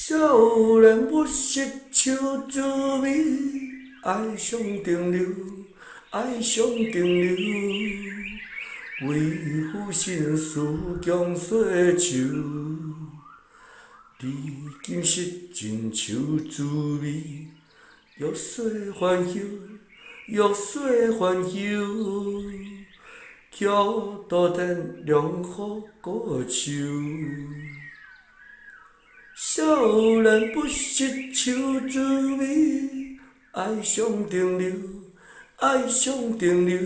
少年不識秋滋味，愛上停留，愛上停留。為賦新詞強說愁，你今失情樹滋味，欲說還休，欲說還休。巧渡天涼雨孤愁。少年不識秋滋味，愛上停留，愛上停留。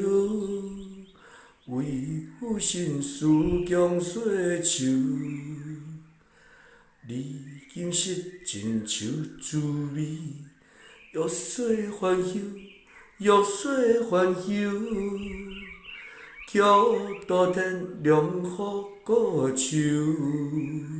為賦新詞強說愁，你今失情樹滋味，欲說還休，欲說還休。巧渡天涼雨孤愁。